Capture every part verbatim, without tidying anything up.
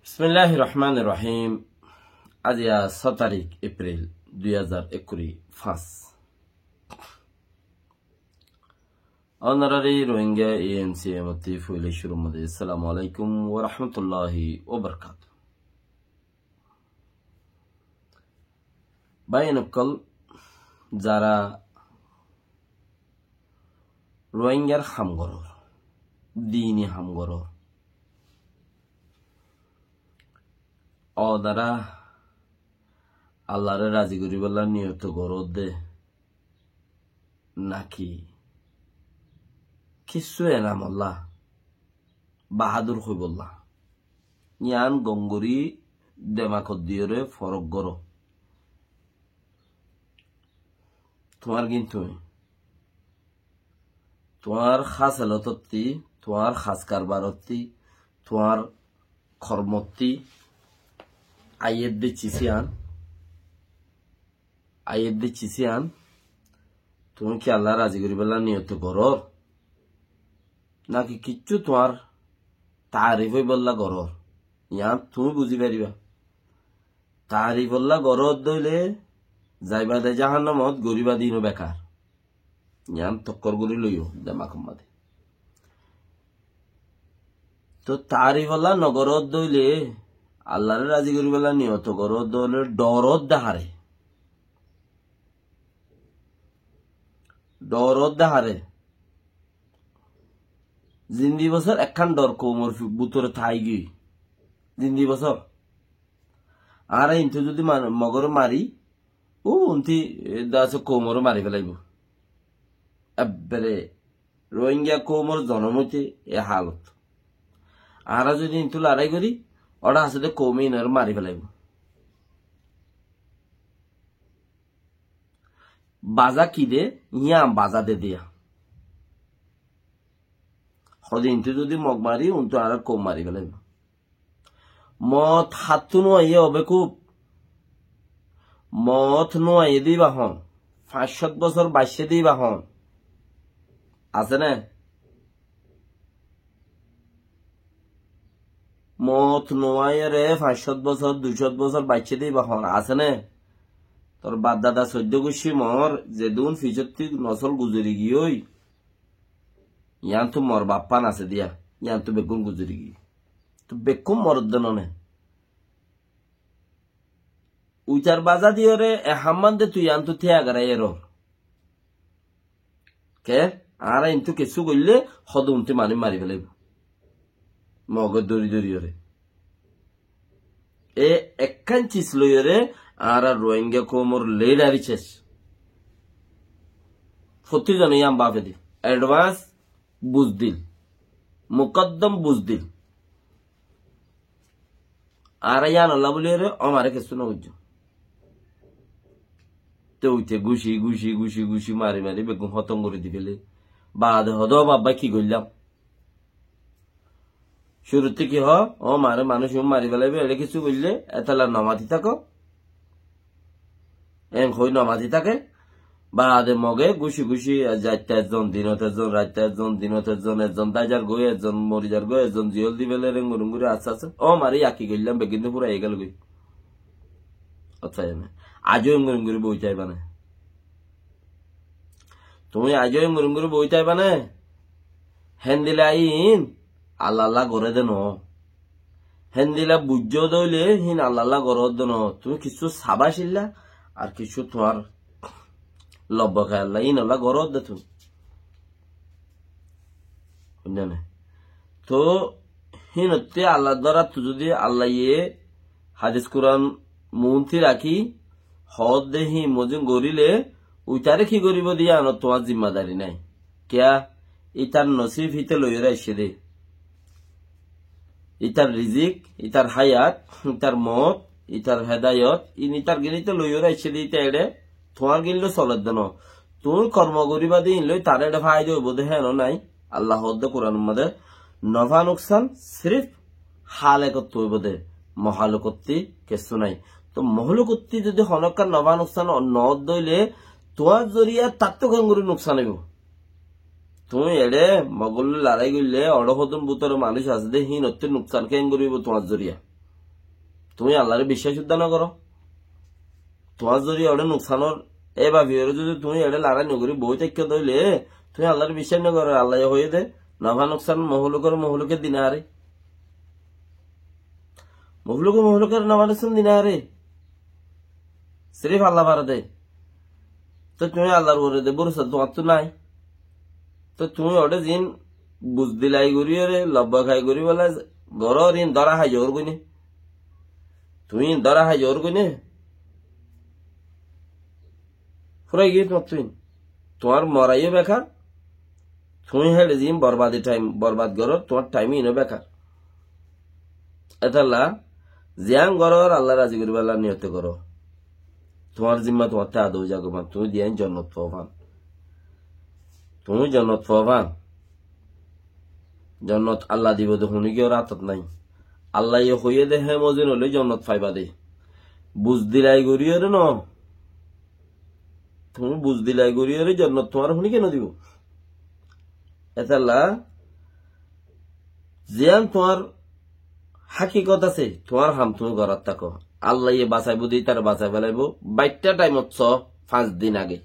Bismilláhir Rohmánir Rohím. Aijja só tarík Epril dui házar ekkuri fañs. Ónorari Rohingya E N C M ottú foila cúrur mazé Assalamu Alaikum wa Rahmatullahi wa Barakatuhu. Báiyain ókkol, zara Rohingyar ham gorór, dini ham gorór, ónara Allaré razi goríbolla niyot goródde náki kissú enamolla bahádur hoibolla? Yián gom gorí demakot diyoré forok goró. Tuáñr gín tuñí, tuáñr hásalotottí, tuáñr hás karbarottí, tuáñr kormottí aiyédde cis yián, aiyédde cis yián, tuñí ki Alla razi goríbolla niyot gorór? Náki kiccú tuáñr taarif óibolla gorór? Yián tuñí buzí faribá. Taarifolla goródde óile zaibade jahannamot, goríbade inó bekar. Yián tokkor gorí loiyó demakor mazé. Toóu taarifolla nogoródde óile, Allaré razi goríbolla niyot goródde óile dhoródde háre. Dhoródde háre. Zindi bosór ekkán dhor koumor fi-, bútore táigiyói. Zindi bosór. Añára intú zudi man-, mogoré mari, ú untí, e, dase koumoré mari felaibóu. Ebbere Rohingya koumor zonom óite e hálot. Añára zudi intú larái gorí, óra asé dé koume inoré mari felaibóu. Baza ki de, yián baza de diya. Hode intú zudi mog mari, untú añára koum mari felaibóu. Moot háttú nuaiyé óbe kúb. Moot nuaiyé de íba hon. Fañs cót bosór baiccé de íba hon. Asé né? Moot nuaiyére fañs cót bosór, dui cót bosór baiccé de íba hon. Asé né? Tor baf dada soiddó guccí mor, zedún fisottí nosól guzori giyói, yiántu mor baffán asé diya, yiántu beggún guzori giyói. Tou beggún morodde none. Uitar baza diyoré e hammán de tui yiántu tiya garai eror. Ke? Añára intú kessú goillé, hode untí manúic mari felaibóu. Moge dóri dóri óre. E ekkán cis loiyóre, añára Rohingya koumor lidari céc. Fottí zone yián báfe de. Advance buzdil. Mukaddam buzdil. Añára yiánolla bóli ere, ó mare kessú no goijjó. Te uite guci, guci, guci, guci mari mari beggún hótom gorí di féle. Baade hoó de, ó babba, ki goillám? Cúruttí ki hoó, ó mare manúic mari félaibó, eçé kessú goillé, étella no mati táko. En hoi no mati táke. Baade moge guci guci, raitte ezzon, dinot ezzon, raitte ezzon, dinot ezzon, ezzon dái zargói, ezzon mori zargói, ezzon ziyól di féle, rengur rengur, asté asté. Ó mare, yá ki goillám, beggín de fúrai gel goi. Aijjó engur engur boi táiba né? Tuñí aijjó engur engur boi táiba né? Héndilla iín Alla Alla goré dé noó. Héndilla buijjó dé óile híin Alla Alla goródde noó. Tuñí kissú sabá cílla, ar kissú tuáñr lobbo keyalla híinolla goródde tuñí. Buijjó né? Toóu híinottí Allar dórattu zudi Allaye hadis Kuran muúnti rakí hoódde híin mozin goríle, uitaré ki goríbou de yíanor tuáñr zimmadari nái. Kiyá? Ítar nosíb íte loiyóre aiccé dé. Ítar rizik, ítar háyat, ítar moot, ítar hédayot, ín ítar gín íte loiyóre aiccé dé, íte eçé tuáñr gín loi soledde noó. Tuñí kormo goríba dé íin loi tar eçé faida óibou dé héen ó nái. Alla hoódde Kuranor modé, nofá nuksan sirif hálekottú óibou dé, mohólukottí kessú nái. Toóu mohólukottí zudi honókka nofá nuksan noódde óile, tuáñr zoriya tattú keéngorí nuksan óibou? Tuñí eçé mogor loi larái goillé, oçé hodún bútore manúic asé dé, híinottú nuksan keéngorí óibou tuáñr zoriya? Tuñí Allaré biccác uddá nogoró. Tuáñr zoriya eçé nuksanor, e bafiyóre zodi tuñí eçé larái nogorí boói táikko de óile, tuñí Allaré biccác nogoró, Allaye hoiyé de, nofa nuksan mohólukor mohóluke di nofaré. Mohóluke mohólukor nofa nuksan di nofaré. Sirif Allah fare de. Toi tuñí Allar uore de borosa tuáñttu nái. Toi tuñí eçé ziín buzdilai goríyore, lobbakai gorí bela gorór, iín dóra hái zaibói né? Tuñí iín dóra hái zaibói né? Furai giyé tuáñttu iín. Tuáñr morai yó bekar, tuñí héçe ziín borbadi thaim borbad gorór, tuáñr thaim iín ó bekar. Étalla ziyán gorór Allaré razi goríballa niyote goró. Tuáñr zimma tuáñttu adá ói zagói, tuñí diyan jonnot foo fán. Tuñí jonnot foo fán. Jonnot Allah dibo de, hone kiyór átot nái. Allaye hoiyé de, hé mozin óile jonnot faiba de. Buzdilai goríyore no. Tuñí buzdilai goríyore jonnot tuáñre hone kiyé nodibo? Étalla ziyán tuáñr hákikot asé, tuáñr ham tuñí gorát táko. Allaye basaibó de, ítare basai felaibó. Baitta thaimot só, fañs din age.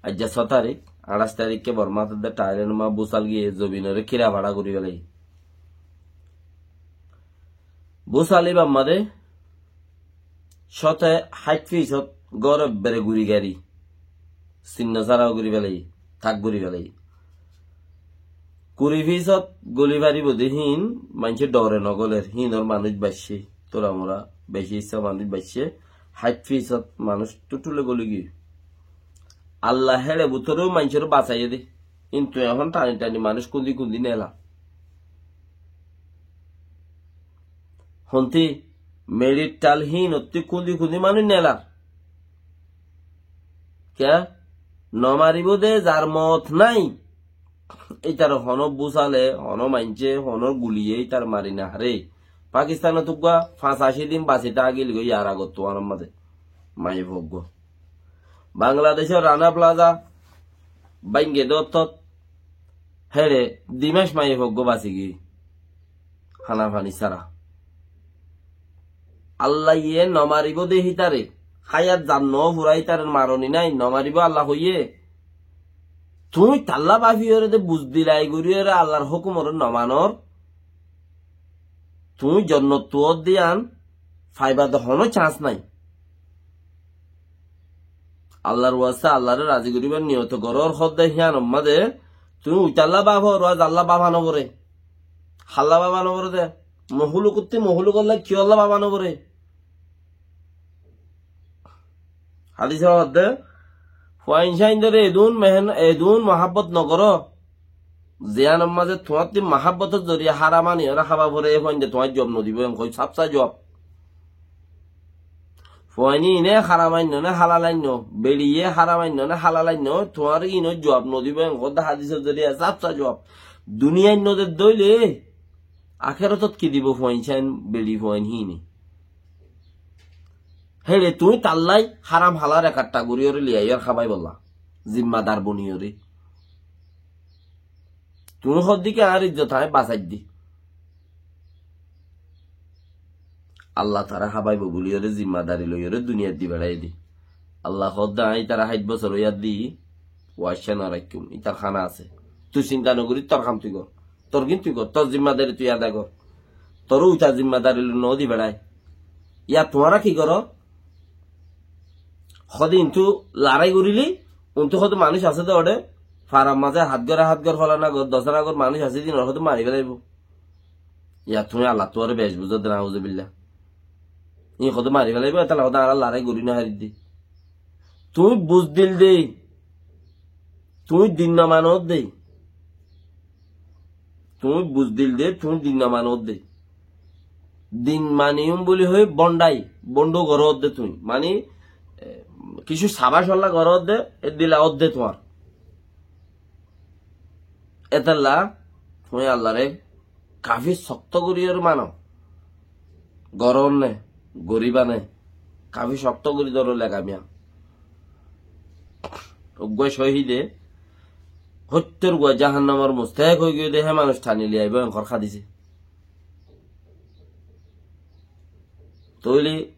Aijja só tarík, añçáic taríkke Bormát de Thailandor maze búsal giyé, zobinore kíra faça gorí felaiyé. Búsal íbar maze cóte háit fisót gór ebbere guri gari, sinno sára gorí felaiyé, tak gorí felaiyé. Kuri fisót goli faribó de hín maincé dore nogolér, hínor manúic baiccé, tura mura beci issá manúic baiccé, háit fisót manúic tuttule goli giyé. Allah héçe bútore ó maincóre basaiyé de, kintu ehón tani tani manúic kundi kundi nelar. Honti, meçir thal híinottú kundi kundi manúic nelar. Kiyá? Nomaribó de zar moot nái. Ítare honó búsale, honó maincé, honó guliye ítare mari nofaré. Pakistanot uggúa fañsací din basi tágil goi, yar agottú tuáñr maze. Maiyafua uggúa. Bangladecór Rana Plaza báinge de ottót, héçe di mac maiyafua uggúa basi giyé. Hána faní sára. Allaye nomaribó de hítare, háyat zar noó fura hítare maroni nái, nomaribó Allah hoiyé. Tuñí talla bafiyóre de buzdilai goríyore Allar hókumoré nomanor, tuñí jonnot tuwór diyan faibar de honó cans nái. Allar wasta, Allaré razi goríbar niyot gorór hoódde híyanor maze tuñí uitalla baf ór, zalla bafa noforé. Halla bafa noforé de. Mohólukottú mohólukolla kiyólla bafa noforé. Hádise hoódde, fuain cáindore edún mehénot, edún muhábbot nogoró, ziyánor maze tuáñttú muhábbotor zoriya háram aniyóre hába foré, e fuainde tuáñr juab nodibó, en hoi sáfsá juab. Fuain ine háram ainno né hálal ainno, beçiye háram ainno né hálal ainno, tuáñre inor juab nodibó, en hoódde hádisor zoriya sáfsá juab. Duniyait nodedde óile, akérotot ki dibó fuain cáin, beçi fuain híine. Héçe tuñí tallai háram hálal ekattha goríyore liyaiyór hábaibolla zimmadar boniyóre. Tuñí hoódde ki añár izzot aññí basaiddi. Allah tará hábaibo buliyóre zimmadari loiyóre duniyat di beçáiye de. Allah hoódde aññí tará háit bosór óiyaddi, waccá noraikkum, ítar hána asé. Tui sinta nogorí tor ham tui gor. Tor gín tui gor, tor zimmadari tui ada gor. Toró uita zimmadari loi nodi beçái. Yá tuáñra ki goró? Hóde intu larái goríli, untu hóde manúic asé de óde, farar mazé hát góre hát gór, fólana gór, dosana gór manúic asé de, inor hóde mari félaibo. Yá tuñí Allah tuáñre bec buzó de, nauzubillah. Ín hóde mari félaibo, etala hóde añára larái gorí nofaridde. Tuñí buzdil de, tuñí din nomanodde. Tuñí buzdil de, tuñí din nomanodde. Din maniyum buli hoi bondai, bondo gorodde tuñí. Mani, e, kissú sabácolla gorodde, e dila odde tuáñr. Etalla, tuñí Allaré kafí sokto goríyore mano. Gorónne, goríbane, kafí sokto gorí dóro legamiya. Uggúa cóhide, hóttor gua jahannamor mustahek óigiyoi de, hé manúic thani liyaibó, enkor hádise. Tóile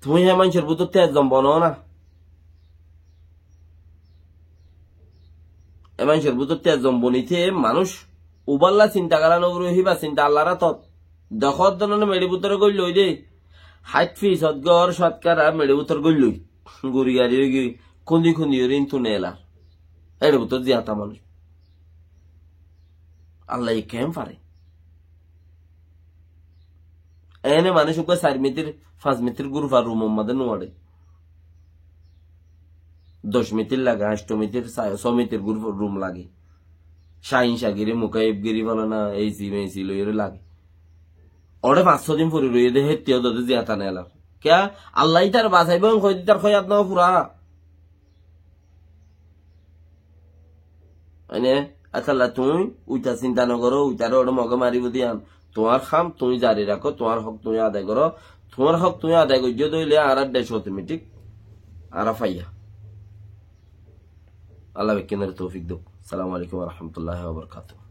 tuñí hé maincór bútottu ezzon bono na. Hé maincór bútottu ezzon bonité manúic ubálla sinta gorá no foribó, híba sinta Allar átot. Dekódde no meçi bútore góilloi dé. Háit fisót gór cótkara meçi bútor góilloi. Guri gari óigiyoi, kundi kundi óri intu nelar. Éçe bútor ziyata manúic. Allaye keén fare. Ene manúic uggúa sair mitir, fañs mitir gurufar rumor mazé nuwaçe. Doc mitir lage, añcto mitir, sa-, só mitir gurufar rum lage. Cain cagiri, mukayef giri, falana, esi mesi loiyóre lage. Óre fañs só din fori roiyé dé, héttiyó dode ziyata nelar. Kiyá? Allah ítare basaibó, en hoiyé dé ítar hoiyat no fura. Mane, asóle tuñí uita sinta no goró, uitare óre Moge maribó de yián. Tuáñr ham tuñí zari rakó, tuáñr hók tuñí adai goró. Tuáñr hók tuñí adai goijjó de óile añárar dec otometik añára faiyá. Allah bekkúnore toufik douk. Assalamu alaikum wa rahmatullahi wa barakatuhu.